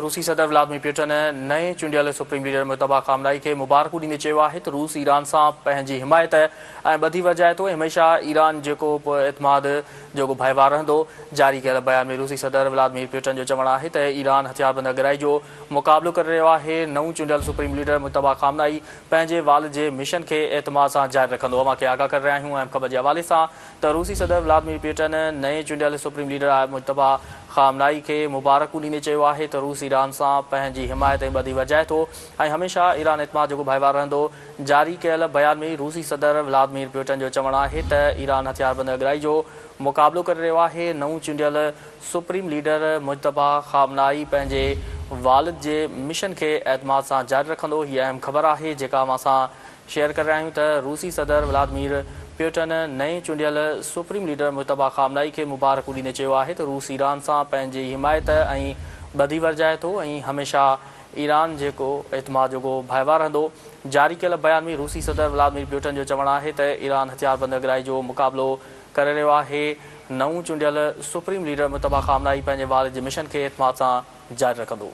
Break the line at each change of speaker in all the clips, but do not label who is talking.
روسي صدر ولادمير پيوٽن نئين چونڊيل سپريم ليڊر مجتبيٰ خامنائي کي مبارڪون ڏيندي چيو آهي ته روس ايران سان پنهنجي حمايت ۽ ٻڌي ورجائي ٿو ۽ هميشه ايران جيڪو اعتماد جوڳو ڀائيوار رهندو. جاري ڪيل بيان ۾ روسي صدر ولادمير پيوٽن جو چوڻ آهي ته ايران هٿياربند اڳرائي جو مقابلو ڪري رهيو آهي، نئون چونڊيل سپريم ليڊر مجتبيٰ خامنائي پنهنجي والد جي مشن کي اعتماد سان جاري رکندو. اوهان کي آگاهه ڪري رهيا آهيون اهم خبر جي حوالي سان ته روسي صدر ولادمير پيوٽن نئين چونڊيل سپريم ليڊر مجتبيٰ خامنائي کي مبارڪون ڏيندي چيو آهي ته روس ايران سان پنهنجي حمايت ۽ ٻڌي ورجائي ٿو ۽ هميشه ايران اعتماد جوڳو ڀائيوار رهندو. جاري ڪيل بيان ۾ روسي صدر ولادمير پيوٽن جو چوڻ آهي ته ايران هٿياربند اڳرائي جو مقابلو ڪري رهيو آهي، نئون چونڊيل سپريم ليڊر مجتبيٰ خامنائي پنهنجي والد جي مشن کي اعتماد سان جاري رکندو. هيء اهم خبر آهي جيڪا اوهان سان شيئر ڪري رهيا آهيون ته روسي صدر ولادمير پيوٽن نئين چونڊيل سپريم ليڊر مجتبيٰ خامنائي کي مبارڪون ڏيندي چيو آهي ته روس ايران سان پنهنجي حمايت ۽ ٻڌي ورجائي ٿو ۽ هميشه ايران جيڪو اعتماد جوڳو ڀائيوار رهندو. جاري ڪيل بيان ۾ روسي صدر ولادمير پيوٽن جو چوڻ آهي ته ايران هٿياربند اڳرائي جو مقابلو ڪري رهيو آهي، نئون چونڊيل سپريم ليڊر مجتبيٰ خامنائي پنهنجي والد جي مشن کي اعتماد سان جاري رکندو.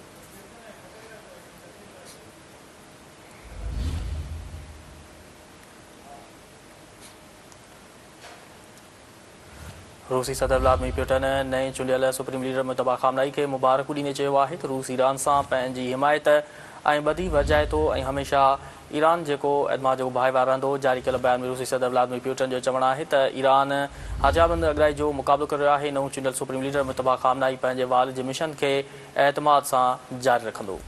روسي صدر ولادمير پيوٽن نئين چونڊيل سپريم ليڊر مجتبيٰ خامنائي کي مبارڪون ڏيندي چيو آهي ته روس ايران سان پنهنجي حمايت ۽ ٻڌي ورجائي ٿو ۽ هميشه ايران جيڪو اعتماد جوڳو ڀائيوار رهندو. جاري ڪيل بيان ۾ روسي صدر ولادمير پيوٽن جو چوڻ آهي ته ايران هٿياربند اڳرائي جو مقابلو ڪري رهيو آهي، نئون چونڊيل سپريم ليڊر مجتبيٰ خامنائي پنهنجي والد جي مشن کي اعتماد سان جاري رکندو.